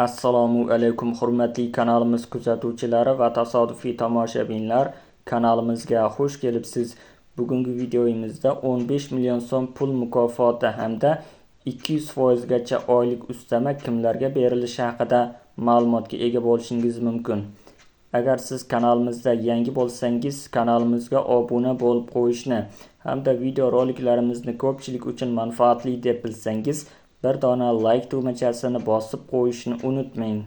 Assalomu alaykum hurmatli kanalimiz kuzatuvchilari va tasodifiy tomoshabinlar, kanalimizga xush kelibsiz. Bugungi videomizda 15 million so'm pul mukofoti hamda 200% gacha oylik ustama kimlarga berilishi haqida ma'lumotga ega bo'lishingiz mumkin. Agar siz kanalimizda yangi bo'lsangiz, kanalimizga obuna bo'lib qo'yishni hamda video roliklarimizni ko'pchilik uchun manfaatli deb bilsangiz, bir dona like tugmachasini bosib qo'yishni unutmang.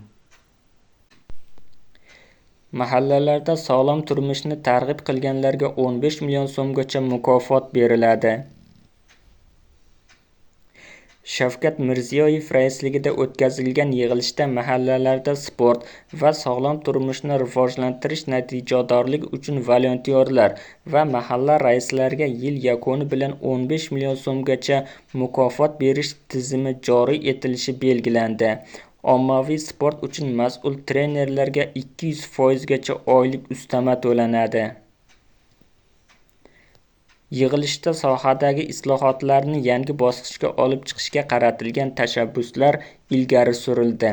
Mahallalarda sog'lom turmushni targ'ib qilganlarga 15 million so'mgacha mukofot beriladi. Shavkat Mirziyoyev raisligida o'tkazilgan yig'ilishda mahallalarda sport va sog'lom turmushni rivojlantirish natijadorligi uchun volontyorlar va mahalla raislariga yil yakuni bilan 15 million so'mgacha mukofot berish tizimi joriy etilishi belgilandi. Ommaviy sport uchun mas'ul trenerlarga 200% gacha oylik ustama to'lanadi. Yig'ilishda sohadagi islohotlarni yangi bosqichga olib chiqishga qaratilgan tashabbuslar ilgari surildi.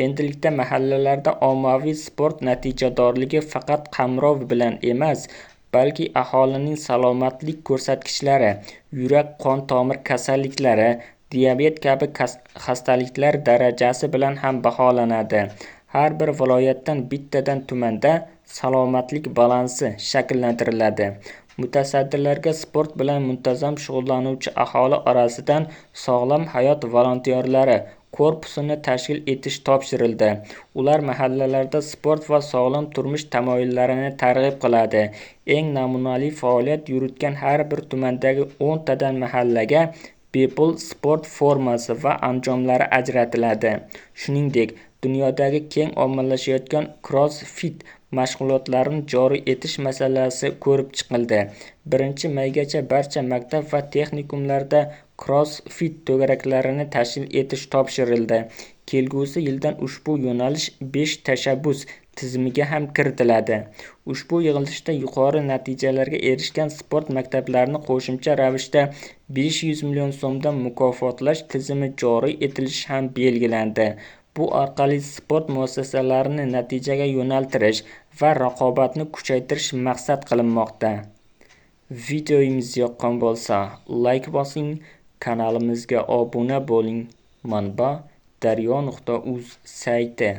Endilikda mahallalarda ommaviy sport natijadorligi faqat qamrov bilan emas, balki aholining salomatlik ko'rsatkichlari, yurak-qon tomir kasalliklari, diabet kabi xastaliklar darajasi bilan ham baholanadi. Har bir viloyatdan bittadan tumanda salomatlik balansi shakllantiriladi. Mutasaddilarga sport bilan muntazam shug'ullanuvchi aholi orasidan sog'lom hayot volontyorlari korpusini tashkil etish topshirildi. Ular mahallalarda sport va sog'lom turmush tamoyillarini targ'ib qiladi. Eng namunali faoliyat yuritgan har bir tumandagi 10 tadan mahallaga bepul sport formasi va anjomlari ajratiladi. Shuningdek, dunyodagi keng ommalashayotgan CrossFit mashg'ulotlarini joriy etish masalasi ko'rib chiqildi. 1-maygacha barcha maktab va texnikumlarda CrossFit to'garaklarini tashkil etish topshirildi. Kelgusi yildan ushbu yo'nalish 5 tashabbus tizimiga ham kiritiladi. Ushbu yig'ilishda yuqori natijalarga erishgan sport maktablarini qo'shimcha ravishda 500 million so'mdan mukofotlash tizimi joriy etilishi ham belgilandi. Bu orqali sport muassasalarini natijaga yo'naltirish va raqobatni kuchaytirish maqsad qilinmoqda. Videomiz yoqqan bo'lsa, like bosing, kanalimizga obuna bo'ling. Manba: daryo.uz sayti.